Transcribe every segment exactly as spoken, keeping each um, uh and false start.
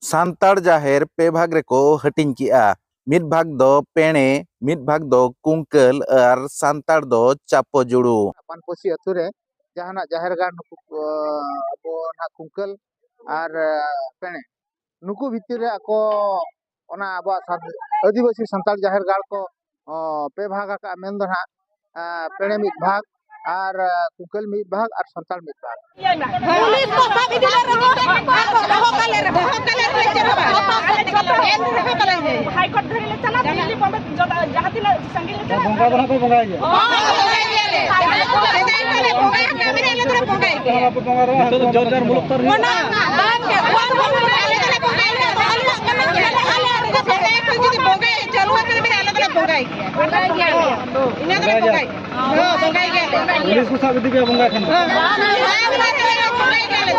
ᱥᱟᱱᱛᱟᱲ ᱡᱟᱦᱮᱨ ᱯᱮ ᱵᱷᱟᱜᱽ ᱨᱮᱠᱚ ᱦᱟᱹᱴᱤᱧ ᱠᱮᱜᱼᱟ᱾ ᱢᱤᱫ ᱵᱷᱟᱜᱽ ᱫᱚ ᱯᱮᱬᱮ, ᱢᱤᱫ ᱵᱷᱟᱜᱽ ᱫᱚ ᱠᱩᱝᱠᱟᱹᱞ ᱟᱨ ᱥᱟᱱᱛᱟᱲ ᱫᱚ ᱪᱟᱯᱚ ᱡᱩᱲᱩ᱾ ᱯᱟᱱᱯᱚᱥᱤ ᱟᱹᱛᱩ ᱨᱮ ᱡᱟᱦᱟᱱᱟᱜ ᱡᱟᱦᱮᱨ ᱜᱟᱲ ᱱᱩᱠᱩ, ᱟᱵᱚ ᱱᱟᱦᱟᱜ ᱠᱩᱝᱠᱟᱹᱞ ᱟᱨ ᱯᱮᱬᱮ, ᱱᱩᱠᱩ ᱵᱷᱤᱛᱤᱨ ᱨᱮ ᱟᱠᱚ ᱚᱱᱟ ᱟᱵᱚᱣᱟᱜ ᱥᱟᱱ-, ᱟᱹᱫᱤᱵᱟᱹᱥᱤ ᱥᱟᱱᱛᱟᱲ ᱡᱟᱦᱮᱨ ᱜᱟᱲ ᱠᱚ, ᱚ, ᱯᱮ ᱵᱷᱟᱜᱽ ᱟᱠᱟᱫᱼᱟ᱾ ᱢᱮᱱ ᱫᱚ ᱱᱟᱦᱟᱜ, ᱟ, ᱯᱮᱬᱮ ᱢᱤᱫ ᱵᱷᱟᱜᱽ ᱟᱨ, ᱟ, ᱠᱩᱝᱠᱟᱹᱞ ᱢᱤᱫ ᱵᱷᱟᱜᱽ ᱟᱨ ᱥᱟᱱᱛᱟᱲ ᱢᱤᱫ ᱵᱷᱟᱜᱽ᱾ ᱯᱩᱞᱤᱥ ᱠᱚ ᱥᱟᱵ ᱤᱫᱤ ᱞᱮ ᱨᱮᱦᱚᱸ ᱟᱨ ᱠᱚ ᱫᱚᱦᱚ ᱠᱟᱞᱮ ᱨᱮᱦᱚᱸ, ᱫᱚᱦᱚ ᱠᱟᱞᱮ ᱨᱮᱦᱚᱸ ᱪᱮᱫ ᱦᱚᱸ ᱵᱟᱝ᱾ ᱮᱱ ᱨᱮᱦᱚᱸ ᱵᱟᱞᱮ ᱦᱟᱭ ᱠᱳᱨᱴ ᱫᱷᱟᱹᱨᱤᱡ ᱞᱮ ᱪᱟᱞᱟᱜ, ᱫᱤᱞᱞᱤ ᱵᱚᱢᱵᱮ ᱡᱟᱦᱟᱸ ᱛᱤᱱᱟᱹᱜ ᱥᱟᱺᱜᱤᱧ ᱞᱮ ᱪᱟᱞᱟᱜ᱾ ᱵᱚᱸᱜᱟ ᱫᱚ ᱱᱟᱜ ᱯᱮ ᱵᱚᱸᱜᱟᱭ ᱜᱮᱭᱟ? ᱦᱚᱸ, ᱵᱚᱸᱜᱟᱭ ᱜᱮᱭᱟᱞᱮ᱾ ᱥᱮᱫᱟᱭ ᱠᱷᱚᱱ ᱞᱮ ᱵᱚᱸᱜᱟ ᱟᱠᱟᱫ ᱢᱮᱱᱟ, ᱟᱞᱮ ᱫᱚᱞᱮ ᱵᱚᱸᱜᱟᱭ ᱜᱮᱭᱟ᱾ ᱱᱤᱛᱚᱜ ᱫᱚ ᱡᱚᱨ ᱡᱟᱨ ᱢᱩᱞᱩᱠ ᱛᱟᱨ ᱦᱩᱭᱩᱜ ᱠᱟᱱᱟ᱾ ᱵᱟᱝ ᱜᱮ, ᱵᱟᱝ ᱜᱮ, ᱟᱞᱮ ᱫᱚᱞᱮ ᱵᱚᱸᱜᱟᱭ ᱜᱮᱭᱟ᱾ ᱟᱞᱮ ᱫᱚ ᱥᱮᱫᱟᱭ ᱠᱷᱚᱱ ᱡᱩᱫᱤ ᱵᱚᱸᱜᱟᱭ ᱪᱟᱹᱞᱩ ᱟᱠᱟᱫ ᱢᱮᱱᱟ, ᱟᱞᱮ ᱫᱚᱞᱮ ᱵᱚᱸᱜᱟᱭ ᱜᱮᱭᱟ᱾ ᱤᱱᱟᱹ ᱫᱚᱞᱮ ᱵᱚᱸᱜᱟᱭ ᱜᱮᱭᱟ᱾ ᱦᱚᱸ, ᱵᱚᱸᱜᱟᱭ ᱜᱮᱭᱟᱞᱮ᱾ ᱯᱩᱞᱤᱥ ᱠᱚ ᱥᱟᱵ ᱤᱫᱤ ᱯᱮᱭᱟ ᱵᱚᱸᱜᱟ ᱠᱷᱟᱱ ᱫᱚ? ᱦᱮᱸ, ᱵᱚᱸᱜᱟᱭ ᱜᱮᱭᱟᱞᱮ᱾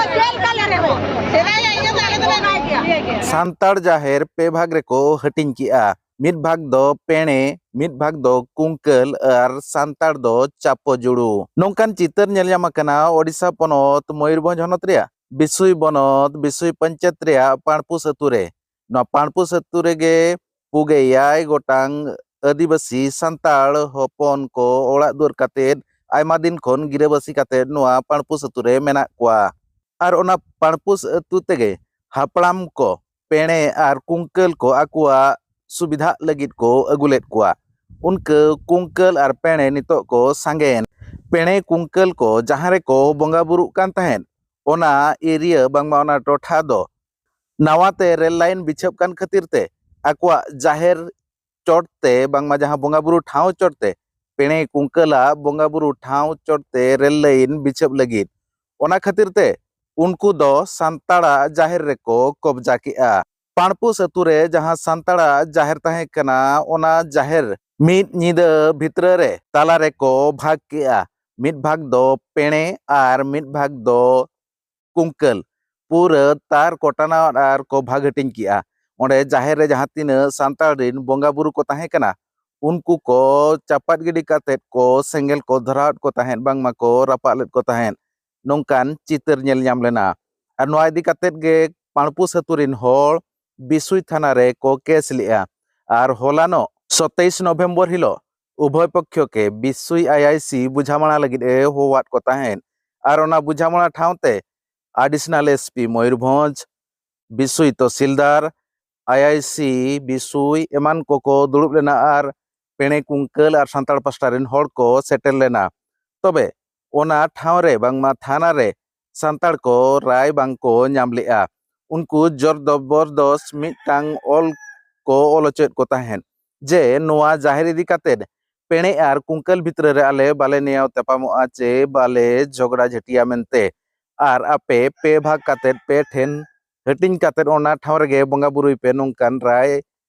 ᱥᱮᱫᱟᱭᱟᱜ ᱤᱭᱟᱹ ᱫᱚ ᱟᱞᱮ ᱫᱚᱞᱮ ᱵᱚᱸᱜᱟᱭ ᱜᱮᱭᱟ᱾ ᱥᱟᱱᱛᱟᱲ ᱡᱟᱦᱮᱨ ᱯᱮ ᱵᱷᱟᱜᱽ ᱨᱮᱠᱚ ᱦᱟᱹᱴᱤᱧ ᱠᱮᱜᱼᱟ᱾ ᱢᱤᱫ ᱵᱷᱟᱜᱽ ᱫᱚ ᱯᱮᱬᱮ, ᱢᱤᱫ ᱵᱷᱟᱜᱽ ᱫᱚ ᱠᱩᱝᱠᱟᱹᱞ ᱟᱨ ᱥᱟᱱᱛᱟᱲ ᱫᱚ ᱪᱟᱯᱚ ᱡᱩᱲᱩ᱾ ᱱᱚᱝᱠᱟᱱ ᱪᱤᱛᱟᱹᱨ ᱧᱮᱞ ᱧᱟᱢ ᱟᱠᱟᱱᱟ ᱳᱰᱤᱥᱟ ᱯᱚᱱᱚᱛ ᱢᱚᱭᱩᱨᱵᱷᱚᱸᱡᱽ ᱦᱚᱱᱚᱛ ᱨᱮᱭᱟᱜ ᱵᱤᱥᱩᱭ ᱵᱚᱱᱚᱛ, ᱵᱤᱥᱩᱭ ᱯᱚᱧᱪᱟᱭᱮᱛ ᱨᱮᱭᱟᱜ ᱯᱟᱬᱯᱩᱥ ᱟᱹᱛᱩ ᱨᱮ᱾ ᱱᱚᱣᱟ ᱯᱟᱬᱯᱩᱥ ᱟᱹᱛᱩ ᱨᱮᱜᱮ ᱯᱩᱜᱮ ᱮᱭᱟᱭ ᱜᱚᱴᱟᱝ ᱟᱹᱫᱤᱵᱟᱹᱥᱤ ᱥᱟᱱᱛᱟᱲ ᱦᱚᱯᱚᱱ ᱠᱚ ᱚᱲᱟᱜ ᱫᱩᱣᱟᱹᱨ ᱠᱟᱛᱮᱫ ᱟᱭᱢᱟ ᱫᱤᱱ ᱠᱷᱚᱱ ᱜᱤᱨᱟᱹᱵᱟᱹᱥᱤ ᱠᱟᱛᱮᱫ ᱱᱚᱣᱟ ᱯᱟᱬᱯᱩᱥ ᱟᱹᱛᱩ ᱨᱮ ᱢᱮᱱᱟᱜ ᱠᱚᱣᱟ᱾ ᱟᱨ ᱚᱱᱟ ᱯᱟᱬᱯᱩᱥ ᱟᱹᱛᱩ ᱛᱮᱜᱮ ᱦᱟᱯᱲᱟᱢ ᱠᱚ ᱯᱮᱬᱮ ᱟᱨ ᱠᱩᱝᱠᱟᱹᱞ ᱠᱚ ᱟᱠᱚᱣᱟᱜ ᱥᱩᱵᱤᱫᱷᱟᱜ ᱞᱟᱹᱜᱤᱫ ᱠᱚ ᱟᱹᱜᱩ ᱞᱮᱫ ᱠᱚᱣᱟ᱾ ᱩᱱᱠᱟᱹ ᱠᱩᱝᱠᱟᱹᱞ ᱟᱨ ᱯᱮᱬᱮ ᱱᱤᱛᱚᱜ ᱠᱚ ᱥᱟᱸᱜᱮᱭᱮᱱ᱾ ᱯᱮᱬᱮ ᱠᱩᱝᱠᱟᱹᱞ ᱠᱚ ᱡᱟᱦᱟᱸ ᱨᱮᱠᱚ ᱵᱚᱸᱜᱟ ᱵᱩᱨᱩᱜ ᱠᱟᱱ ᱛᱟᱦᱮᱸᱫ, ᱚᱱᱟ ᱮᱨᱤᱭᱟ ᱵᱟᱝᱢᱟ ᱚᱱᱟ ᱴᱚᱴᱷᱟ ᱫᱚ ᱱᱟᱣᱟ ᱛᱮ ᱨᱮᱞ ᱞᱟᱭᱤᱱ ᱵᱤᱪᱷᱟᱹᱯ ᱠᱟᱱ ᱠᱷᱟᱹᱛᱤᱨ ᱛᱮ ᱟᱠᱚᱣᱟᱜ ᱡᱟᱦᱮᱨ ᱪᱚᱴ ᱛᱮ ᱵᱟᱝᱢᱟ ᱡᱟᱦᱟᱸ ᱵᱚᱸᱜᱟ ᱵᱩᱨᱩ ᱴᱷᱟᱶ ᱪᱚᱴ ᱛᱮ ᱯᱮᱬᱮ ᱠᱩᱝᱠᱟᱹᱞᱟᱜ ᱵᱚᱸᱜᱟ ᱵᱩᱨᱩ ᱴᱷᱟᱶ ᱪᱚᱴ ᱛᱮ ᱨᱮᱞ ᱞᱟᱭᱤᱱ ᱵᱤᱪᱷᱟᱹᱯ ᱞᱟᱹᱜᱤᱫ, ᱚᱱᱟ ᱠᱷᱟᱹᱛᱤᱨ ᱛᱮ ᱩᱱᱠᱩ ᱫᱚ ᱥᱟᱱᱛᱟᱲᱟᱜ ᱡᱟᱦᱮᱨ ᱨᱮᱠᱚ ᱠᱚᱵᱽᱡᱟ ᱠᱮᱜᱼᱟ᱾ ᱯᱟᱬᱯᱩᱥ ᱟᱹᱛᱩ ᱨᱮ ᱡᱟᱦᱟᱸ ᱥᱟᱱᱛᱟᱲᱟᱜ ᱡᱟᱦᱮᱨ ᱛᱟᱦᱮᱸ ᱠᱟᱱᱟ, ᱚᱱᱟ ᱡᱟᱦᱮᱨ ᱢᱤᱫ ᱧᱤᱫᱟᱹ ᱵᱷᱤᱛᱨᱟᱹ ᱨᱮ ᱛᱟᱞᱟ ᱨᱮᱠᱚ ᱵᱷᱟᱜᱽ ᱠᱮᱜᱼᱟ᱾ ᱢᱤᱫ ᱵᱷᱟᱜᱽ ᱫᱚ ᱯᱮᱬᱮ ᱟᱨ ᱢᱤᱫ ᱵᱷᱟᱜᱽ ᱫᱚ ᱠᱩᱝᱠᱟᱹᱞ᱾ ᱯᱩᱨᱟᱹ ᱛᱟᱨ ᱠᱚ ᱴᱟᱱᱟᱣᱟᱫ ᱟᱨ ᱠᱚ ᱵᱷᱟᱜᱽ ᱦᱟᱹᱴᱤᱧ ᱠᱮᱜᱼᱟ᱾ ᱚᱸᱰᱮ ᱡᱟᱦᱮᱨ ᱨᱮ ᱡᱟᱦᱟᱸ ᱛᱤᱱᱟᱹᱜ ᱥᱟᱱᱛᱟᱲ ᱨᱤᱱ ᱵᱚᱸᱜᱟ ᱵᱩᱨᱩ ᱠᱚ ᱛᱟᱦᱮᱸ ᱠᱟᱱᱟ, ᱩᱱᱠᱩ ᱠᱚ ᱪᱟᱯᱟᱫ ᱜᱤᱰᱤ ᱠᱟᱛᱮᱫ ᱠᱚ ᱥᱮᱸᱜᱮᱞ ᱠᱚ ᱫᱷᱚᱨᱟᱣᱟᱫ ᱠᱚ ᱛᱟᱦᱮᱸᱫ, ᱵᱟᱝᱢᱟ ᱠᱚ ᱨᱟᱯᱟᱜ ᱞᱮᱫ ᱠᱚ ᱛᱟᱦᱮᱸᱫ᱾ ᱱᱚᱝᱠᱟᱱ ᱪᱤᱛᱟᱹᱨ ᱧᱮᱞ ᱧᱟᱢ ᱞᱮᱱᱟ᱾ ᱟᱨ ᱱᱚᱣᱟ ᱤᱫᱤ ᱠᱟᱛᱮᱫ ᱜᱮ ᱯᱟᱲᱯᱩᱥ ᱟᱹᱛᱩ ᱨᱤᱱ ᱦᱚᱲ ᱵᱤᱥᱩᱭ ᱛᱷᱟᱱᱟ ᱨᱮ ᱠᱚ ᱠᱮᱥ ᱞᱮᱫᱼᱟ᱾ ᱟᱨ ᱦᱚᱞᱟᱱᱚᱜ ᱥᱚᱛᱮᱭᱤᱥ ᱱᱚᱵᱷᱮᱢᱵᱚᱨ ᱦᱤᱞᱳᱜ ᱩᱵᱷᱚᱭ ᱯᱚᱠᱠᱷᱚ ᱠᱮ ᱵᱤᱥᱩᱭ ᱟᱭᱟᱭᱥᱤ ᱵᱩᱡᱷᱟᱢᱟᱲᱟ ᱞᱟᱹᱜᱤᱫ ᱮ ᱦᱚᱦᱚᱣᱟᱫ ᱠᱚ ᱛᱟᱦᱮᱸᱫ᱾ ᱟᱨ ᱚᱱᱟ ᱵᱩᱡᱷᱟᱢᱟᱲᱟ ᱴᱷᱟᱶ ᱛᱮ ᱟᱰᱤᱥᱚᱱᱟᱞ ᱮᱥᱯᱤ ᱢᱚᱭᱩᱨᱵᱷᱚᱸᱡᱽ, ᱵᱤᱥᱩᱭ ᱛᱚᱦᱥᱤᱞᱫᱟᱨ, ᱟᱭᱟᱭᱥᱤ ᱵᱤᱥᱩᱭ ᱮᱢᱟᱱ ᱠᱚᱠᱚ ᱫᱩᱲᱩᱵ ᱞᱮᱱᱟ ᱟᱨ ᱯᱮᱬᱮ ᱠᱩᱝᱠᱟᱹᱞ ᱟᱨ ᱥᱟᱱᱛᱟᱲ ᱯᱟᱥᱴᱟ ᱨᱮᱱ ᱦᱚᱲ ᱠᱚ ᱥᱮᱴᱮᱨ ᱞᱮᱱᱟ᱾ ᱛᱚᱵᱮ ᱚᱱᱟ ᱴᱷᱟᱶ ᱨᱮ ᱵᱟᱝᱢᱟ ᱛᱷᱟᱱᱟ ᱨᱮ ᱥᱟᱱᱛᱟᱲ ᱠᱚ ᱨᱟᱭ ᱵᱟᱝ ᱠᱚ ᱧᱟᱢ ᱞᱮᱫᱼᱟ᱾ ᱩᱱᱠᱩ ᱡᱳᱨ ᱡᱚᱵᱚᱨᱫᱚᱥ ᱢᱤᱫᱴᱟᱝ ᱚᱞ ᱠᱚ ᱚᱞ ᱦᱚᱪᱚᱭᱮᱫ ᱠᱚ ᱛᱟᱦᱮᱸᱫ ᱡᱮ ᱱᱚᱣᱟ ᱡᱟᱦᱮᱨ ᱤᱫᱤ ᱠᱟᱛᱮᱫ ᱯᱮᱬᱮ ᱟᱨ ᱠᱩᱝᱠᱟᱹᱞ ᱵᱷᱤᱛᱨᱤ ᱨᱮ ᱟᱞᱮ ᱵᱟᱞᱮ ᱱᱮᱭᱟᱣ ᱛᱟᱯᱟᱢᱚᱜᱼᱟ ᱪᱮ ᱵᱟᱞᱮ ᱡᱷᱚᱜᱽᱲᱟ ᱡᱷᱟᱹᱴᱤᱭᱟ ᱢᱮᱱᱛᱮ᱾ ᱟᱨ ᱟᱯᱮ ᱯᱮ ᱵᱷᱟᱜᱽ ᱠᱟᱛᱮᱫ ᱯᱮ ᱴᱷᱮᱱ ᱦᱟᱹᱴᱤᱧ ᱠᱟᱛᱮᱫ ᱚᱱᱟ ᱴᱷᱟᱶ ᱨᱮᱜᱮ ᱵᱚᱸᱜᱟ ᱵᱩᱨᱩᱭ ᱯᱮ, ᱱᱚᱝᱠᱟᱱ ᱨᱟᱭ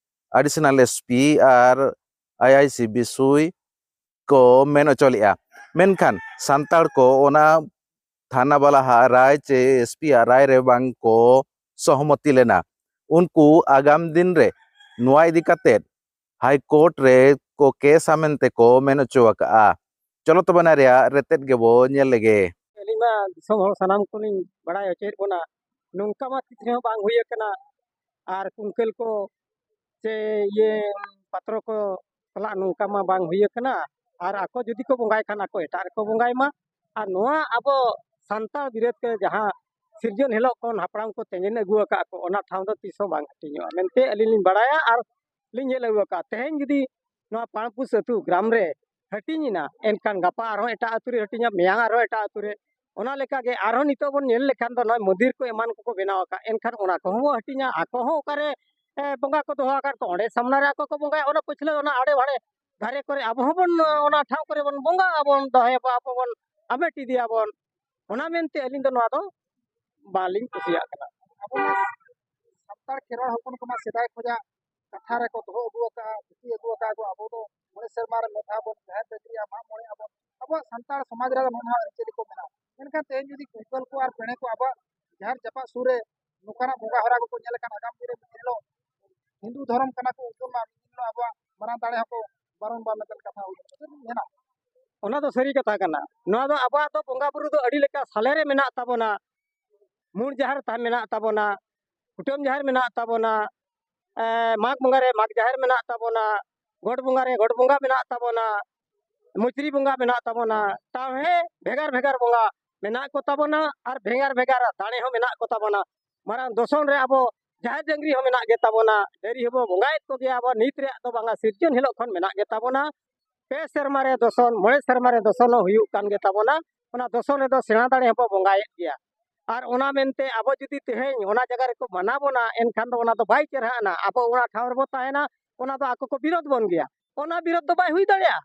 ᱟᱰᱤᱥᱚᱱᱟᱞ ᱮᱥᱯᱤ ᱟᱨ ᱟᱭᱟᱭᱥᱤ ᱵᱤᱥᱩᱭ ᱠᱚ ᱢᱮᱱ ᱦᱚᱪᱚ ᱞᱮᱫᱼᱟ᱾ ᱢᱮᱱᱠᱷᱟᱱ ᱥᱟᱱᱛᱟᱲ ᱠᱚ ᱚᱱᱟ ᱛᱷᱟᱱᱟ ᱵᱟᱞᱟ ᱦᱟᱜ ᱨᱟᱭ ᱪᱮ ᱮᱥᱯᱤ ᱟᱜ ᱨᱟᱭ ᱨᱮ ᱵᱟᱝ ᱠᱚ ᱥᱚᱦᱚᱢᱚᱛᱤ ᱞᱮᱱᱟ᱾ ᱩᱱᱠᱩ ᱟᱜᱟᱢ ᱫᱤᱱ ᱨᱮ ᱱᱚᱣᱟ ᱤᱫᱤ ᱠᱟᱛᱮᱫ ᱦᱟᱭ ᱠᱳᱨᱴ ᱨᱮ ᱠᱚ ᱠᱮᱥᱟ ᱢᱮᱱᱛᱮ ᱠᱚ ᱢᱮᱱ ᱦᱚᱪᱚ ᱟᱠᱟᱫᱼᱟ᱾ ᱪᱚᱞᱚ ᱛᱚᱵᱮ ᱚᱱᱟ ᱨᱮᱭᱟᱜ ᱨᱮᱛᱮᱫ ᱜᱮᱵᱚ ᱧᱮᱞ ᱞᱮᱜᱮ᱾ ᱟᱹᱞᱤᱧ ᱢᱟ ᱫᱤᱥᱚᱢ ᱦᱚᱲ ᱥᱟᱱᱟᱢ ᱠᱚᱞᱤᱧ ᱵᱟᱲᱟᱭ ᱦᱚᱪᱚᱭᱮᱫ ᱵᱚᱱᱟ, ᱱᱚᱝᱠᱟ ᱢᱟ ᱛᱤᱥ ᱨᱮᱦᱚᱸ ᱵᱟᱝ ᱦᱩᱭ ᱟᱠᱟᱱᱟ᱾ ᱟᱨ ᱠᱩᱝᱠᱟᱹᱞ ᱠᱚ ᱥᱮ ᱤᱭᱟᱹ ᱯᱟᱛᱨᱚ ᱠᱚ ᱥᱟᱞᱟᱜ ᱱᱚᱝᱠᱟ ᱢᱟ ᱵᱟᱝ ᱦᱩᱭ ᱟᱠᱟᱱᱟ᱾ ᱟᱨ ᱟᱠᱚ ᱡᱩᱫᱤ ᱠᱚ ᱵᱚᱸᱜᱟᱭ ᱠᱷᱟᱱ ᱟᱠᱚ ᱮᱴᱟᱜ ᱨᱮᱠᱚ ᱵᱚᱸᱜᱟᱭ ᱢᱟ᱾ ᱟᱨ ᱱᱚᱣᱟ ᱟᱵᱚ ᱥᱟᱱᱛᱟᱲ ᱵᱤᱨᱟᱹᱫ ᱠᱚ ᱡᱟᱦᱟᱸ ᱥᱤᱨᱡᱚᱱ ᱦᱤᱞᱳᱜ ᱠᱷᱚᱱ ᱦᱟᱯᱲᱟᱢ ᱠᱚ ᱛᱮᱸᱜᱮᱱ ᱟᱹᱜᱩ ᱟᱠᱟᱫ ᱠᱚ, ᱚᱱᱟ ᱴᱷᱟᱶ ᱫᱚ ᱛᱤᱥ ᱦᱚᱸ ᱵᱟᱝ ᱦᱟᱹᱴᱤᱧᱚᱜᱼᱟ ᱢᱮᱱᱛᱮ ᱟᱹᱞᱤᱧ ᱞᱤᱧ ᱵᱟᱲᱟᱭᱟ ᱟᱨ ᱞᱤᱧ ᱧᱮᱞ ᱟᱹᱜᱩ ᱟᱠᱟᱫᱼᱟ᱾ ᱛᱮᱦᱮᱧ ᱡᱩᱫᱤ ᱱᱚᱣᱟ ᱯᱟᱲᱯᱩᱥ ᱟᱹᱛᱩ ᱜᱨᱟᱢ ᱨᱮ ᱦᱟᱹᱴᱤᱧ ᱮᱱᱟ, ᱮᱱᱠᱷᱟᱱ ᱜᱟᱯᱟ ᱟᱨᱦᱚᱸ ᱮᱴᱟᱜ ᱟᱹᱛᱩ ᱨᱮ ᱦᱟᱹᱴᱤᱧᱟ, ᱢᱮᱭᱟᱝ ᱟᱨᱦᱚᱸ ᱮᱴᱟᱜ ᱟᱹᱛᱩ ᱨᱮ᱾ ᱚᱱᱟ ᱞᱮᱠᱟᱜᱮ ᱟᱨᱦᱚᱸ ᱱᱤᱛᱚᱜ ᱵᱚᱱ ᱧᱮᱞ ᱞᱮᱠᱷᱟᱱ ᱫᱚ ᱱᱚᱜᱼᱚᱭ ᱢᱚᱱᱫᱤᱨ ᱠᱚ ᱮᱢᱟᱱ ᱠᱚᱠᱚ ᱵᱮᱱᱟᱣ ᱟᱠᱟᱫ, ᱮᱱᱠᱷᱟᱱ ᱚᱱᱟ ᱠᱚᱦᱚᱸ ᱵᱚᱱ ᱦᱟᱹᱴᱤᱧᱟ᱾ ᱟᱠᱚ ᱦᱚᱸ ᱚᱠᱟᱨᱮ ᱮ, ᱵᱚᱸᱜᱟ ᱠᱚ ᱫᱚᱦᱚ ᱟᱠᱟᱫ ᱠᱚ, ᱚᱸᱰᱮ ᱥᱟᱢᱱᱟ ᱨᱮ ᱟᱠᱚ ᱠᱚ ᱵᱚᱸᱜᱟᱭᱟ, ᱚᱱᱟ ᱯᱟᱹᱪᱷᱞᱟᱹ ᱚᱱᱟ ᱟᱲᱮ ᱵᱟᱲᱮ ᱫᱷᱟᱨᱮ ᱠᱚᱨᱮ ᱟᱵᱚ ᱦᱚᱸᱵᱚᱱ, ᱚᱱᱟ ᱴᱷᱟᱶ ᱠᱚᱨᱮ ᱵᱚᱱ ᱵᱚᱸᱜᱟ ᱟᱵᱚᱱ, ᱫᱚᱦᱚᱭᱟᱵᱚᱱ, ᱟᱵᱚ ᱵᱚᱱ ᱦᱟᱢᱮᱴ ᱤᱫᱤᱭᱟᱵᱚᱱ᱾ ᱚᱱᱟ ᱢᱮᱱᱛᱮ ᱟᱹᱞᱤᱧ ᱫᱚ ᱱᱚᱣᱟ ᱫᱚ ᱵᱟᱝᱞᱤᱧ ᱠᱩᱥᱤᱭᱟᱜ ᱠᱟᱱᱟ᱾ ᱟᱵᱚ ᱢᱟ ᱥᱟᱱᱛᱟᱲ ᱠᱷᱮᱨᱣᱟᱲ ᱦᱚᱯᱚᱱ ᱠᱚᱢᱟ ᱥᱮᱫᱟᱭ ᱠᱷᱚᱱᱟᱜ ᱠᱟᱛᱷᱟ ᱨᱮᱠᱚ ᱫᱚᱦᱚ ᱟᱹᱜᱩ ᱟᱠᱟᱫᱼᱟ, ᱵᱤᱥᱤ ᱟᱹᱜᱩ ᱟᱠᱟᱫᱼᱟ ᱠᱚ, ᱟᱵᱚ ᱫᱚ ᱢᱚᱬᱮ ᱥᱮᱨᱢᱟ ᱨᱮ ᱢᱤᱫ ᱫᱷᱟᱣ ᱵᱚᱱ ᱡᱟᱦᱮᱨ ᱪᱟᱹᱠᱨᱤᱭᱟ, ᱢᱟᱜ ᱢᱚᱬᱮ ᱟᱵᱚᱱ᱾ ᱟᱵᱚᱣᱟᱜ ᱥᱟᱱᱛᱟᱲ ᱥᱚᱢᱟᱡᱽ ᱨᱮ ᱱᱚᱣᱟ ᱟᱹᱨᱤᱪᱟᱹᱞᱤ ᱠᱚ ᱢᱮᱱᱟᱜᱼᱟ᱾ ᱢᱮᱱᱠᱷᱟᱱ ᱛᱮᱦᱮᱧ ᱡᱩᱫᱤ ᱠᱩᱝᱠᱟᱹᱞ ᱠᱚ ᱟᱨ ᱯᱮᱬᱮ ᱠᱚ ᱟᱵᱚᱣᱟᱜ ᱡᱟᱦᱮᱨ ᱡᱟᱯᱟᱜ ᱥᱩᱨ ᱨᱮ ᱱᱚᱝᱠᱟᱱᱟᱜ ᱵᱚᱸᱜᱟ ᱦᱚᱨᱟ ᱠᱚᱠᱚ ᱧᱮᱞ ᱞᱮᱠᱷᱟᱱ, ᱟᱜᱟᱢ ᱫᱤᱱ ᱨᱮ ᱢᱤᱫ ᱫᱤᱱ ᱦᱤᱞᱳᱜ ᱦᱤᱱᱫᱩ ᱫᱷᱚᱨᱚᱢ ᱠᱟᱱᱟ ᱠᱚ, ᱩᱱᱠᱩ ᱢᱟ ᱢᱤᱫ ᱫᱤᱱ ᱦᱤᱞᱳᱜ ᱟᱵᱚᱣᱟᱜ ᱢᱟᱨᱟᱝ ᱫᱟᱲᱮ ᱦᱚᱸᱠᱚ ᱵᱟᱨᱚᱱ ᱵᱟᱝ ᱞᱮᱠᱟᱱ ᱠᱟᱛᱷᱟ ᱦᱩᱭᱩᱜ ᱠᱟᱱᱟ᱾ ᱪᱮᱫ ᱵᱤᱱ ᱢᱮᱱᱟ? ᱚᱱᱟ ᱫᱚ ᱥᱟᱹᱨᱤ ᱠᱟᱛᱷᱟ ᱠᱟᱱᱟ᱾ ᱱᱚᱣᱟ ᱫᱚ ᱟᱵᱚᱣᱟᱜ ᱫᱚ ᱵᱚᱸᱜᱟ ᱵᱩᱨᱩ ᱫᱚ ᱟᱹᱰᱤ ᱞᱮᱠᱟ ᱥᱟᱞᱮ ᱨᱮ ᱢᱮᱱᱟᱜ ᱛᱟᱵᱚᱱᱟ, ᱢᱩᱬ ᱡᱟᱦᱮᱨ ᱛᱷᱟᱱ ᱢᱮᱱᱟᱜ ᱛᱟᱵᱚᱱᱟ, ᱠᱩᱴᱟᱹᱢ ᱡᱟᱦᱮᱨ ᱢᱮᱱᱟᱜ ᱛᱟᱵᱚᱱᱟ, ᱮ, ᱢᱟᱜᱽ ᱵᱚᱸᱜᱟ ᱨᱮ ᱢᱟᱜᱽ ᱡᱟᱦᱮᱨ ᱢᱮᱱᱟᱜ ᱛᱟᱵᱚᱱᱟ, ᱜᱚᱰ ᱵᱚᱸᱜᱟ ᱨᱮ ᱜᱚᱰ ᱵᱚᱸᱜᱟ ᱢᱮᱱᱟᱜ ᱛᱟᱵᱚᱱᱟ, ᱢᱩᱪᱨᱤ ᱵᱚᱸᱜᱟ ᱢᱮᱱᱟᱜ ᱛᱟᱵᱚᱱᱟ᱾ ᱛᱟᱣᱦᱮ ᱵᱷᱮᱜᱟᱨ ᱵᱷᱮᱜᱟᱨ ᱵᱚᱸᱜᱟ ᱢᱮᱱᱟᱜ ᱠᱚ ᱛᱟᱵᱚᱱᱟ ᱟᱨ ᱵᱷᱮᱜᱟᱨ ᱵᱷᱮᱜᱟᱨ ᱫᱟᱲᱮ ᱦᱚᱸ ᱢᱮᱱᱟᱜ ᱠᱚ ᱛᱟᱵᱚᱱᱟ᱾ ᱢᱟᱨᱟᱝ ᱫᱚᱥᱚᱱ ᱨᱮ ᱟᱵᱚ ᱡᱟᱦᱮᱨ ᱰᱟᱹᱝᱨᱤ ᱦᱚᱸ ᱢᱮᱱᱟᱜ ᱜᱮ ᱛᱟᱵᱚᱱᱟ, ᱰᱟᱹᱝᱨᱤ ᱦᱚᱸᱵᱚ ᱵᱚᱸᱜᱟᱭᱮᱫ ᱠᱚᱜᱮᱭᱟ᱾ ᱟᱵᱚ ᱱᱤᱛ ᱨᱮᱭᱟᱜ ᱫᱚ ᱵᱟᱝᱟ, ᱥᱤᱨᱡᱚᱱ ᱦᱤᱞᱳᱜ ᱠᱷᱚᱱ ᱢᱮᱱᱟᱜ ᱜᱮ ᱛᱟᱵᱚᱱᱟ᱾ ᱯᱮ ᱥᱮᱨᱢᱟ ᱨᱮ ᱫᱚᱥᱚᱱ, ᱢᱚᱬᱮ ᱥᱮᱨᱢᱟ ᱨᱮ ᱫᱚᱥᱚᱱ ᱦᱚᱸ ᱦᱩᱭᱩᱜ ᱠᱟᱱ ᱜᱮ ᱛᱟᱵᱚᱱᱟ᱾ ᱚᱱᱟ ᱫᱚᱥᱚᱱ ᱨᱮᱫᱚ ᱥᱮᱬᱟ ᱫᱟᱲᱮ ᱦᱚᱸᱵᱚ ᱵᱚᱸᱜᱟᱭᱮᱫ ᱜᱮᱭᱟ᱾ ᱟᱨ ᱚᱱᱟ ᱢᱮᱱᱛᱮ ᱟᱵᱚ ᱡᱩᱫᱤ ᱛᱮᱦᱮᱧ ᱚᱱᱟ ᱡᱟᱭᱜᱟ ᱨᱮᱠᱚ ᱢᱟᱱᱟ ᱵᱚᱱᱟ, ᱮᱱᱠᱷᱟᱱ ᱫᱚ ᱚᱱᱟ ᱫᱚ ᱵᱟᱭ ᱪᱮᱨᱦᱟᱜᱼᱟ᱾ ᱟᱵᱚ ᱚᱱᱟ ᱴᱷᱟᱶ ᱨᱮᱵᱚ ᱛᱟᱦᱮᱱᱟ, ᱚᱱᱟ ᱫᱚ ᱟᱠᱚ ᱠᱚ ᱵᱤᱨᱳᱫ ᱵᱚᱱ ᱜᱮᱭᱟ᱾ ᱚᱱᱟ ᱵᱤᱨᱳᱫ ᱫᱚ ᱵᱟᱭ ᱦᱩᱭ ᱫᱟᱲᱮᱭᱟᱜᱼᱟ᱾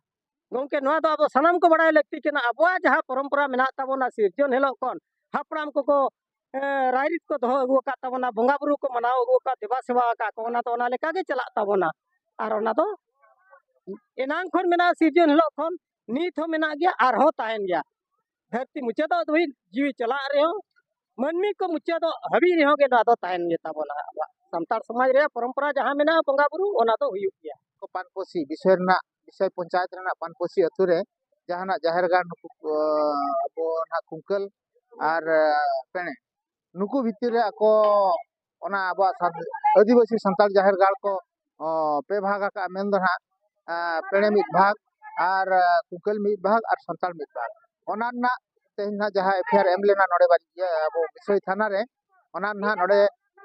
ᱜᱚᱢᱠᱮ, ᱱᱚᱣᱟ ᱫᱚ ᱟᱵᱚ ᱥᱟᱱᱟᱢ ᱠᱚ ᱵᱟᱲᱟᱭ ᱞᱟᱹᱠᱛᱤ ᱠᱟᱱᱟ᱾ ᱟᱵᱚᱣᱟᱜ ᱡᱟᱦᱟᱸ ᱯᱚᱨᱚᱢᱯᱚᱨᱟ ᱢᱮᱱᱟᱜ ᱛᱟᱵᱚᱱᱟ, ᱥᱤᱨᱡᱚᱱ ᱦᱤᱞᱳᱜ ᱠᱷᱚᱱ ᱦᱟᱯᱲᱟᱢ ᱠᱚᱠᱚ, ᱮ, ᱨᱟᱭᱨᱤᱛ ᱠᱚ ᱫᱚᱦᱚ ᱟᱹᱜᱩ ᱟᱠᱟᱫ ᱛᱟᱵᱚᱱᱟ, ᱵᱚᱸᱜᱟ ᱵᱩᱨᱩ ᱠᱚ ᱢᱟᱱᱟᱣ ᱟᱹᱜᱩ ᱟᱠᱟᱫ, ᱫᱮᱵᱟ ᱥᱮᱵᱟ ᱟᱠᱟᱫ ᱠᱚ, ᱚᱱᱟ ᱫᱚ ᱚᱱᱟ ᱞᱮᱠᱟ ᱜᱮ ᱪᱟᱞᱟᱜ ᱛᱟᱵᱚᱱᱟ᱾ ᱟᱨ ᱚᱱᱟ ᱫᱚ ᱮᱱᱟᱝ ᱠᱷᱚᱱ ᱢᱮᱱᱟᱜᱼᱟ, ᱥᱤᱨᱡᱚᱱ ᱦᱤᱞᱳᱜ ᱠᱷᱚᱱ ᱱᱤᱛ ᱦᱚᱸ ᱢᱮᱱᱟᱜ ᱜᱮᱭᱟ, ᱟᱨᱦᱚᱸ ᱛᱟᱦᱮᱱ ᱜᱮᱭᱟ᱾ ᱫᱷᱟᱹᱨᱛᱤ ᱢᱩᱪᱟᱹᱫᱚᱜ ᱫᱷᱟᱹᱵᱤᱡ ᱡᱤᱣᱤ ᱪᱟᱞᱟᱜ ᱨᱮᱦᱚᱸ, ᱢᱟᱹᱱᱢᱤ ᱠᱚ ᱢᱩᱪᱟᱹᱫᱚᱜ ᱦᱟᱹᱵᱤᱡ ᱨᱮᱦᱚᱸ ᱜᱮ ᱱᱚᱣᱟ ᱫᱚ ᱛᱟᱦᱮᱱ ᱜᱮ ᱛᱟᱵᱚᱱᱟ᱾ ᱟᱵᱚᱣᱟᱜ ᱥᱟᱱᱛᱟᱲ ᱥᱚᱢᱟᱡᱽ ᱨᱮᱭᱟᱜ ᱯᱚᱨᱚᱢᱯᱚᱨᱟ ᱡᱟᱦᱟᱸ ᱢᱮᱱᱟᱜᱼᱟ, ᱵᱚᱸᱜᱟ ᱵᱩᱨᱩ, ᱚᱱᱟ ᱫᱚ ᱦᱩᱭᱩᱜ ᱜᱮᱭᱟ᱾ ᱯᱟᱱᱯᱚᱥᱤ ᱵᱤᱥᱚᱭ ᱨᱮᱱᱟᱜ, ᱵᱤᱥᱚᱭ ᱯᱚᱧᱪᱟᱭᱮᱛ ᱨᱮᱱᱟᱜ ᱯᱟᱱᱯᱚᱥᱤ ᱟᱹᱛᱩ ᱨᱮ ᱡᱟᱦᱟᱱᱟᱜ ᱡᱟᱦᱮᱨ ᱜᱟᱲ ᱱᱩᱠᱩ, ᱟ, ᱟᱵᱚ ᱱᱟᱦᱟᱜ ᱠᱩᱝᱠᱟᱹᱞ ᱟᱨ, ᱟ, ᱯᱮᱬᱮ, ᱱᱩᱠᱩ ᱵᱷᱤᱛᱤᱨ ᱨᱮ ᱟᱠᱚ ᱚᱱᱟ ᱟᱵᱚᱣᱟᱜ ᱥᱟᱱ-, ᱟᱹᱫᱤᱵᱟᱹᱥᱤ ᱥᱟᱱᱛᱟᱲ ᱡᱟᱦᱮᱨ ᱜᱟᱲ ᱠᱚ, ᱚ, ᱯᱮ ᱵᱷᱟᱜᱽ ᱟᱠᱟᱫᱼᱟ, ᱢᱮᱱ ᱫᱚ ᱱᱟᱦᱟᱜ, ᱟ, ᱯᱮᱬᱮ ᱢᱤᱫ ᱵᱷᱟᱜᱽ ᱟᱨ, ᱟ, ᱠᱩᱝᱠᱟᱹᱞ ᱢᱤᱫ ᱵᱷᱟᱜᱽ ᱟᱨ ᱥᱟᱱᱛᱟᱲ ᱢᱤᱫ ᱵᱷᱟᱜᱽ᱾ ᱚᱱᱟ ᱨᱮᱱᱟᱜ ᱛᱮᱦᱮᱧ ᱱᱟᱦᱟᱜ ᱡᱟᱦᱟᱸ ᱮᱯᱷ ᱟᱭ ᱟᱨ ᱮᱢ ᱞᱮᱱᱟ ᱱᱚᱰᱮ ᱵᱟᱡ-, ᱤᱭᱟᱹ, ᱟᱵᱚ ᱵᱤᱥᱚᱭ ᱛᱷᱟᱱᱟ ᱨᱮ, ᱚᱱᱟ ᱱᱟᱦᱟᱜ ᱱᱚᱰᱮ,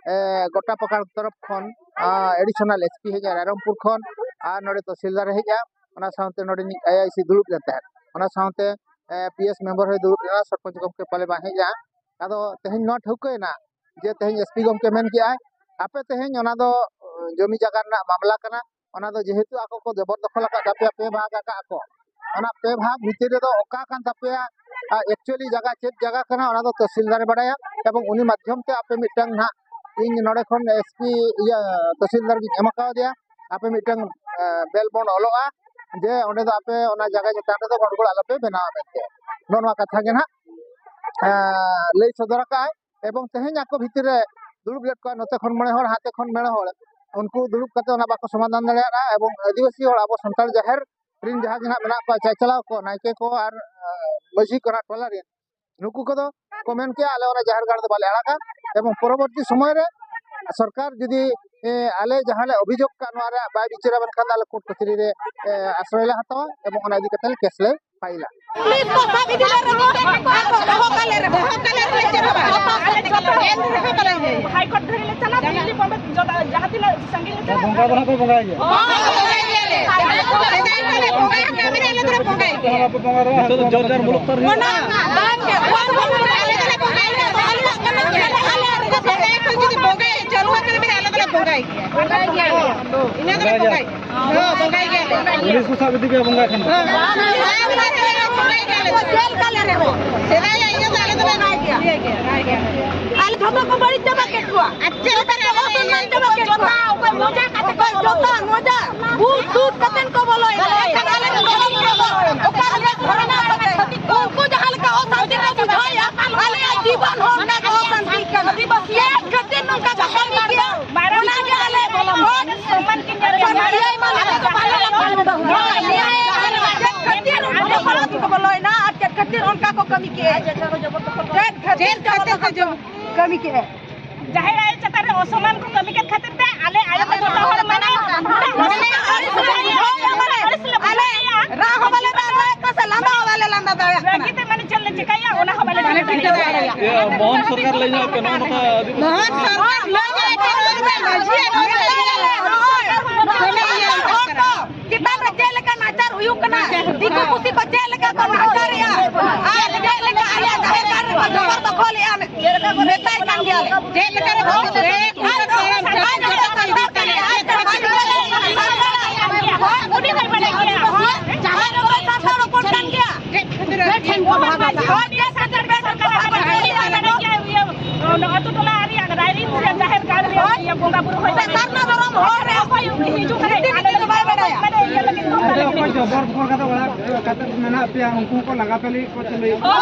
ᱮ, ᱜᱚᱴᱟ ᱯᱟᱠᱟᱲ ᱛᱚᱨᱚᱯ ᱠᱷᱚᱱ, ᱟ, additional S P ᱦᱮᱡ ᱮᱱᱟ ᱨᱟᱭᱨᱚᱝᱯᱩᱨ ᱠᱷᱚᱱ, ᱟᱨ ᱱᱚᱰᱮ ᱛᱚᱦᱥᱤᱞᱫᱟᱨ ᱮ ᱦᱮᱡ ᱮᱱᱟ, ᱚᱱᱟ ᱥᱟᱶᱛᱮ ᱱᱚᱰᱮ ᱨᱤᱱᱤᱡ I I C ᱫᱩᱲᱩᱵ ᱞᱮᱱ ᱛᱟᱦᱮᱸᱫ, ᱚᱱᱟ ᱥᱟᱶᱛᱮ, ᱮ, P S ᱢᱮᱢᱵᱟᱨ ᱦᱚᱸᱭ ᱫᱩᱲᱩᱵ ᱞᱮᱱᱟ, ᱥᱚᱨᱯᱚᱧᱪ ᱜᱚᱢᱠᱮ ᱯᱟᱞᱮ ᱵᱟᱭ ᱦᱮᱡ ᱞᱮᱱᱟ᱾ ᱟᱫᱚ ᱛᱮᱦᱮᱧ ᱱᱚᱣᱟ ᱴᱷᱟᱹᱣᱠᱟᱹᱭᱮᱱᱟ ᱡᱮ ᱛᱮᱦᱮᱧ S P ᱜᱚᱢᱠᱮ ᱢᱮᱱ ᱠᱮᱜᱼᱟᱭ, ᱟᱯᱮ ᱛᱮᱦᱮᱧ ᱚᱱᱟ ᱫᱚ, ᱚ, ᱡᱚᱢᱤ ᱡᱟᱭᱜᱟ ᱨᱮᱱᱟᱜ ᱢᱟᱢᱞᱟ ᱠᱟᱱᱟ, ᱚᱱᱟ ᱫᱚ ᱡᱮᱦᱮᱛᱩ ᱟᱠᱚ ᱠᱚ ᱡᱚᱵᱚᱨ ᱫᱚᱠᱷᱚᱞ ᱟᱠᱟᱫ ᱛᱟᱯᱮᱭᱟ, ᱯᱮ ᱵᱷᱟᱜᱽ ᱟᱠᱟᱫ ᱟᱠᱚ, ᱚᱱᱟ ᱯᱮ ᱵᱷᱟᱜᱽ ᱵᱷᱤᱛᱤᱨ ᱨᱮᱫᱚ ᱚᱠᱟ ᱠᱟᱱ ᱛᱟᱯᱮᱭᱟ, ᱟᱨ actually ᱡᱟᱭᱜᱟ ᱪᱮᱫ ᱡᱟᱭᱜᱟ ᱠᱟᱱᱟ, ᱚᱱᱟ ᱫᱚ ᱛᱚᱦᱥᱤᱞᱫᱟᱨᱮ ᱵᱟᱲᱟᱭᱟ᱾ ᱮᱵᱚᱝ ᱩᱱᱤ ᱢᱟᱫᱽᱫᱷᱚᱢ ᱛᱮ ᱟᱯᱮ ᱢᱤᱫᱴᱟᱝ ᱱᱟᱦᱟᱜ ᱤᱧ ᱱᱚᱰᱮ ᱠᱷᱚᱱ S P, ᱤᱭᱟᱹ, ᱛᱚᱦᱥᱤᱞᱫᱟᱨ ᱜᱤᱧ ᱮᱢ ᱠᱟᱣᱫᱮᱭᱟ, ᱟᱯᱮ ᱢᱤᱫᱴᱟᱝ, ᱮ, ᱵᱮᱞ ᱵᱚᱱ ᱚᱞᱚᱜᱼᱟ ᱡᱮ ᱚᱸᱰᱮ ᱫᱚ ᱟᱯᱮ ᱚᱱᱟ ᱡᱟᱭᱜᱟ ᱪᱮᱛᱟᱱ ᱨᱮᱫᱚ ᱜᱚᱱᱰᱜᱳᱲ ᱟᱞᱚᱯᱮ ᱵᱮᱱᱟᱣᱟ ᱢᱮᱱᱛᱮ᱾ ᱱᱚᱜᱼᱚ ᱱᱚᱣᱟ ᱠᱟᱛᱷᱟ ᱜᱮ ᱱᱟᱦᱟᱜ, ᱮ, ᱞᱟᱹᱭ ᱥᱚᱫᱚᱨ ᱟᱠᱟᱫᱼᱟᱭ᱾ ᱮᱵᱚᱝ ᱛᱮᱦᱮᱧ ᱟᱠᱚ ᱵᱷᱤᱛᱤᱨ ᱨᱮ ᱫᱩᱲᱩᱵ ᱞᱮᱫ ᱠᱚᱣᱟ, ᱱᱚᱛᱮ ᱠᱷᱚᱱ ᱢᱚᱬᱮ ᱦᱚᱲ, ᱦᱟᱱᱛᱮ ᱠᱷᱚᱱ ᱢᱚᱬᱮ ᱦᱚᱲ, ᱩᱱᱠᱩ ᱫᱩᱲᱩᱵ ᱠᱟᱛᱮ ᱚᱱᱟ ᱵᱟᱠᱚ ᱥᱚᱢᱟᱫᱷᱟᱱ ᱫᱟᱲᱮᱭᱟᱜᱼᱟ᱾ ᱮᱵᱚᱝ ᱟᱹᱫᱤᱵᱟᱹᱥᱤ ᱦᱚᱲ, ᱟᱵᱚ ᱥᱟᱱᱛᱟᱲ ᱡᱟᱦᱮᱨ ᱨᱤᱱ ᱡᱟᱦᱟᱸ ᱜᱮ ᱱᱟᱦᱟᱜ ᱢᱮᱱᱟᱜ ᱠᱚᱣᱟ, ᱪᱟᱪᱞᱟᱣ ᱠᱚ, ᱱᱟᱭᱠᱮ ᱠᱚ ᱟᱨ, ᱮ, ᱢᱟᱹᱡᱷᱤ ᱠᱚ ᱱᱟᱦᱟᱜ ᱴᱚᱞᱟ ᱨᱤᱱ, ᱱᱩᱠᱩ ᱠᱚᱫᱚ ᱠᱚ ᱢᱮᱱ ᱠᱮᱜᱼᱟ, ᱟᱞᱮ ᱚᱱᱟ ᱡᱟᱦᱮᱨ ᱜᱟᱲ ᱫᱚ ᱵᱟᱞᱮ ᱟᱲᱟᱜᱟ᱾ ᱮᱵᱚᱝ ᱯᱚᱨᱚᱵᱚᱨᱛᱤ ᱥᱚᱢᱚᱭ ᱨᱮ ᱥᱚᱨᱠᱟᱨ ᱡᱩᱫᱤ, ᱮ, ᱟᱞᱮ ᱡᱟᱦᱟᱸ ᱞᱮ ᱚᱵᱷᱤᱡᱳᱜᱽ ᱠᱟᱜ, ᱱᱚᱣᱟ ᱨᱮ ᱵᱟᱭ ᱵᱤᱪᱟᱹᱨᱟ, ᱢᱮᱱᱠᱷᱟᱱ ᱫᱚ ᱟᱞᱮ ᱠᱳᱨᱴ ᱠᱚᱪᱟᱹᱨᱤ ᱨᱮ, ᱮ, ᱟᱥᱨᱚᱭ ᱞᱮ ᱦᱟᱛᱟᱣᱟ ᱮᱵᱚᱝ ᱚᱱᱟ ᱤᱫᱤ ᱠᱟᱛᱮ ᱞᱮ ᱠᱮᱥ ᱞᱮ ᱯᱷᱟᱭᱤᱞᱟ᱾ ᱯᱩᱞᱤᱥ ᱠᱚ ᱥᱟᱵ ᱤᱫᱤ ᱞᱮ ᱨᱮᱦᱚᱸ, ᱟᱨ ᱠᱚ ᱫᱚᱦᱚ ᱠᱟᱞᱮ ᱨᱮᱦᱚᱸ, ᱫᱚᱦᱚ ᱠᱟᱞᱮ ᱨᱮᱦᱚᱸ ᱪᱮᱫ ᱦᱚᱸ ᱵᱟᱝ᱾ ᱮᱱ ᱨᱮᱦᱚᱸ ᱠᱟᱞᱮ ᱨᱮᱦᱚᱸ᱾ ᱦᱟᱭ ᱠᱳᱨᱴ ᱫᱷᱟᱹᱨᱤᱡ ᱞᱮ ᱪᱟᱞᱟᱜ, ᱫᱤᱞᱞᱤ ᱵᱚᱢᱵᱮ ᱡᱚᱛᱚ ᱡᱟᱦᱟᱸ ᱛᱤᱱᱟᱹᱜ ᱥᱟᱺᱜᱤᱧ ᱞᱮ ᱪᱟᱞᱟᱜ᱾ ᱵᱚᱸᱜᱟ ᱫᱚ ᱦᱟᱸᱜ ᱯᱮ ᱵᱚᱸᱜᱟᱭ ᱜᱮᱭᱟ? ᱦᱚᱸ, ᱵᱚᱸᱜᱟᱭ ᱜᱮᱭᱟᱞᱮ᱾ ᱥᱮᱫᱟᱭ ᱠᱷᱚᱱ ᱞᱮ ᱵᱚᱸᱜᱟ ᱟᱠᱟᱱᱟ, ᱟᱞᱮ ᱫᱚᱞᱮ ᱵᱚᱸᱜᱟᱭ ᱜᱮᱭᱟ᱾ ᱱᱤᱛᱚᱜ ᱫᱚ ᱡᱚᱨ ᱡᱟᱨ ᱢᱩᱞᱩᱠ ᱛᱟᱨ ᱦᱩᱭᱩᱜ ᱠᱟᱱᱟ᱾ ᱚᱱᱟ ᱵᱟᱝ ᱜᱮ, ᱚᱱᱟ ᱵᱟᱝ ᱜᱮ, ᱟᱞᱮ ᱫᱚᱞᱮ ᱵᱚᱸᱜᱟᱭ ᱜᱮᱭᱟ᱾ ᱥᱮᱫᱟᱭ ᱠᱷᱚᱱ ᱡᱩᱫᱤ ᱵᱚᱸᱜᱟᱭ ᱪᱟᱹᱞᱩ ᱟᱠᱟᱱᱟ, ᱟᱞᱮ ᱫᱚᱞᱮ ᱵᱚᱸᱜᱟᱭ ᱜᱮᱭᱟ᱾ ᱵᱚᱸᱜᱟᱭ ᱜᱮᱭᱟ᱾ ᱤᱱᱟᱹ ᱫᱚᱞᱮ ᱵᱚᱸᱜᱟᱭ ᱜᱮᱭᱟ᱾ ᱦᱚᱸ, ᱵᱚᱸᱜᱟᱭ ᱜᱮᱭᱟᱞᱮ᱾ ᱯᱩᱞᱤᱥ ᱠᱚ ᱥᱟᱵ ᱤᱫᱤ ᱯᱮᱭᱟ ᱵᱚᱸᱜᱟ ᱠᱷᱟᱱ ᱫᱚ? ᱦᱮᱸ, ᱦᱮᱸ, ᱦᱮᱸ, ᱦᱮᱸ, ᱦᱮᱸ, ᱡᱮᱞ ᱠᱟᱞᱮ ᱨᱮᱦᱚᱸ᱾ ᱥᱮᱫᱟᱭᱟᱜ ᱤᱭᱟᱹ ᱫᱚ ᱟᱞᱮ ᱫᱚᱞᱮ ᱵᱚᱸᱜᱟᱭ ᱜᱮᱭᱟ᱾ ᱟᱞᱮ ᱡᱷᱚᱛᱚ ᱠᱚ ᱵᱟᱹᱲᱤᱡ ᱪᱟᱵᱟ ᱠᱮᱫ ᱠᱚᱣᱟ᱾ ᱟᱨ ᱪᱮᱫ ᱞᱮᱠᱟ ᱨᱮ ᱚᱥᱚᱱᱢᱟᱱ ᱪᱟᱵᱟ ᱠᱮᱫ ᱠᱚᱣᱟ᱾ ᱚᱠᱚᱭ ᱡᱚᱛᱟ, ᱢᱚᱡᱟ᱾ ᱵᱩᱡ ᱥᱩᱫ ᱠᱟᱛᱮᱱ ᱠᱚ ᱵᱚᱞᱚᱭᱮᱱᱟ᱾ ᱮᱱᱠᱷᱟᱱ ᱟᱞᱮ ᱫᱚ ᱚᱠᱟ ᱨᱮᱞᱮ ᱫᱷᱚᱨᱱᱟ ᱠᱟᱛᱮ ᱩᱱᱠᱩ ᱡᱟᱦᱟᱸ ᱞᱮᱠᱟ ᱚᱥᱟᱱᱛᱤ ᱠᱚ ᱵᱩᱡᱷᱟᱹᱣᱮᱫᱼᱟ, ᱟᱞᱮᱭᱟᱜ ᱡᱤᱵᱚᱱ ᱦᱚᱸ ᱚᱱᱠᱟ ᱜᱮ ᱚᱥᱟᱱᱛᱤ ᱠᱟᱱᱟ᱾ ᱪᱮᱫ ᱠᱷᱟᱹᱛᱤᱨ ᱱᱚᱝᱠᱟ ᱠᱚ ᱠᱟᱹᱢᱤ ᱠᱮᱭᱟ? ᱚᱱᱟ ᱜᱮ ᱟᱞᱮ ᱵᱚᱞᱚᱱ ᱥᱚᱢᱢᱟᱱ ᱠᱤᱱ ᱧᱟᱢ ᱠᱮᱭᱟ᱾ ᱦᱳᱭ, ᱱᱤᱭᱟᱹ ᱪᱮᱫ ᱠᱷᱟᱹᱛᱤᱨ ᱩᱱᱠᱩ ᱦᱚᱲ ᱠᱚ ᱵᱚᱞᱚᱭᱮᱱᱟ ᱟᱨ ᱪᱮᱫ ᱠᱷᱟᱹᱛᱤᱨ ᱚᱱᱠᱟ ᱠᱚ ᱠᱟᱹᱢᱤ ᱠᱮᱜᱼᱟ? ᱪᱮᱫ ᱠᱷᱟᱹᱛᱤᱨ ᱪᱮᱫ ᱠᱷᱟᱹᱛᱤᱨ ᱠᱚ ᱠᱟᱹᱢᱤ ᱠᱮᱜᱼᱟ? ᱡᱟᱦᱮᱨ ᱟᱭᱳ ᱪᱮᱛᱟᱱ ᱨᱮ ᱚᱥᱚᱢᱢᱟᱱ ᱠᱚ ᱠᱟᱹᱢᱤ ᱠᱮᱫ ᱠᱷᱟᱹᱛᱤᱨ ᱛᱮ ᱟᱞᱮ ᱟᱭᱳ ᱠᱚ ᱡᱚᱛᱚ ᱦᱚᱲ ᱢᱟᱱᱮ ᱟᱹᱲᱤᱥ ᱞᱮ ᱟᱞᱮ ᱵᱩᱡᱷᱟᱹᱣ ᱠᱮᱜᱼᱟ᱾ ᱨᱟᱜ ᱦᱚᱸ ᱵᱟᱞᱮ ᱨᱟᱜ ᱫᱟᱲᱮᱭᱟᱜ ᱠᱟᱱᱟ ᱥᱮ ᱞᱟᱸᱫᱟ ᱦᱚᱸ ᱵᱟᱞᱮ ᱞᱟᱸᱫᱟ ᱫᱟᱲᱮᱭᱟᱜ ᱠᱟᱱᱟ᱾ ᱨᱟᱹᱜᱤ ᱛᱮ ᱢᱟᱱᱮ ᱪᱮᱫ ᱞᱮ ᱪᱤᱠᱟᱹᱭᱟ, ᱚᱱᱟ ᱦᱚᱸ ᱵᱟᱞᱮ ᱴᱷᱤᱠᱟᱹ ᱫᱟᱲᱮᱭᱟᱜᱼᱟ᱾ ᱤᱭᱟᱹ, ᱢᱳᱦᱚᱱ ᱥᱚᱨᱠᱟᱨ ᱞᱟᱹᱭ ᱧᱚᱜ ᱯᱮ, ᱱᱚᱜᱼᱚ ᱱᱚᱝᱠᱟ ᱟᱹᱫᱤᱵᱟᱹᱥᱤ ᱢᱳᱦᱚᱱ ᱥᱚᱨᱠᱟᱨ ᱞᱟᱹᱭ ᱧᱚᱜ ᱯᱮ, ᱢᱟᱹᱡᱷᱤ ᱟᱹᱛᱩ ᱨᱮ ᱞᱟᱹᱭ ᱧᱚᱜ ᱯᱮ᱾ ᱪᱮᱛᱟᱱ ᱨᱮ ᱪᱮᱫ ᱞᱮᱠᱟ ᱱᱟᱦᱟᱪᱟᱨ ᱦᱩᱭᱩᱜ ᱠᱟᱱᱟ, ᱫᱤᱠᱩ ᱯᱩᱥᱤ ᱠᱚ ᱪᱮᱫ ᱞᱮᱠᱟ ᱠᱚ ᱱᱟᱦᱟᱪᱟᱨᱮᱜᱼᱟ, ᱟᱨ ᱪᱮᱫ ᱞᱮᱠᱟ ᱟᱞᱮᱭᱟᱜ ᱡᱟᱦᱮᱨ ᱜᱟᱲ ᱨᱮᱠᱚ ᱡᱚᱵᱚᱨ ᱫᱚᱠᱷᱚᱞᱮᱜᱼᱟ, ᱢᱮᱛᱟᱭ ᱠᱟᱱ ᱜᱮᱭᱟᱞᱮ᱾ ᱪᱮᱫ ᱞᱮᱠᱟ ᱨᱮ ᱵᱟᱝ ᱟᱨ ᱟᱨ ᱟᱨ ᱥᱟᱱᱛᱟᱲ ᱛᱮ ᱦᱩᱰᱤᱧ ᱦᱩᱰᱤᱧ ᱵᱟᱲᱟᱭ ᱜᱮᱭᱟ᱾ ᱡᱟᱦᱟᱸ ᱨᱮ ᱥᱟᱱᱛᱟᱲ ᱦᱚᱯᱚᱱ ᱠᱟᱱ ᱜᱮᱭᱟ᱾ ᱪᱮᱫ ᱠᱷᱟᱹᱛᱤᱨ ᱦᱳᱭ, ᱪᱮᱫ ᱠᱷᱟᱹᱛᱤᱨ ᱵᱮᱱ ᱠᱚ ᱥᱟᱱᱛᱟᱲ ᱦᱚᱯᱚᱱ ᱠᱟᱱ ᱜᱮᱭᱟ? ᱟᱹᱛᱩ ᱴᱚᱞᱟ ᱨᱮᱭᱟᱜ ᱨᱟᱭᱨᱤᱛ ᱥᱮ ᱡᱟᱦᱮᱨ ᱜᱟᱲ ᱨᱮᱭᱟᱜ ᱤᱭᱟᱹ ᱵᱚᱸᱜᱟ ᱵᱩᱨᱩ ᱦᱚᱸ ᱥᱮ ᱥᱟᱨᱱᱟ ᱫᱷᱚᱨᱚᱢ ᱦᱚᱲ ᱨᱮ ᱚᱠᱚᱭ ᱦᱤᱡᱩᱜ ᱠᱟᱱᱟᱭ? ᱟᱞᱮ ᱫᱚ ᱵᱟᱭ ᱵᱟᱲᱟᱭᱟ᱾ ᱢᱟᱱᱮ ᱤᱭᱟᱹ ᱞᱟᱹᱜᱤᱫ ᱫᱚ ᱚᱠᱚᱭ ᱡᱚᱵᱚᱨ ᱠᱚ ᱠᱟᱛᱮ ᱚᱲᱟᱜ ᱠᱟᱛᱮ ᱢᱮᱱᱟᱜ ᱯᱮᱭᱟ, ᱩᱱᱠᱩ ᱦᱚᱸᱠᱚ ᱞᱟᱜᱟ ᱯᱮ ᱞᱟᱹᱜᱤᱫ ᱠᱚ ᱪᱟᱹᱞᱩᱭᱮᱫ ᱠᱚᱣᱟ᱾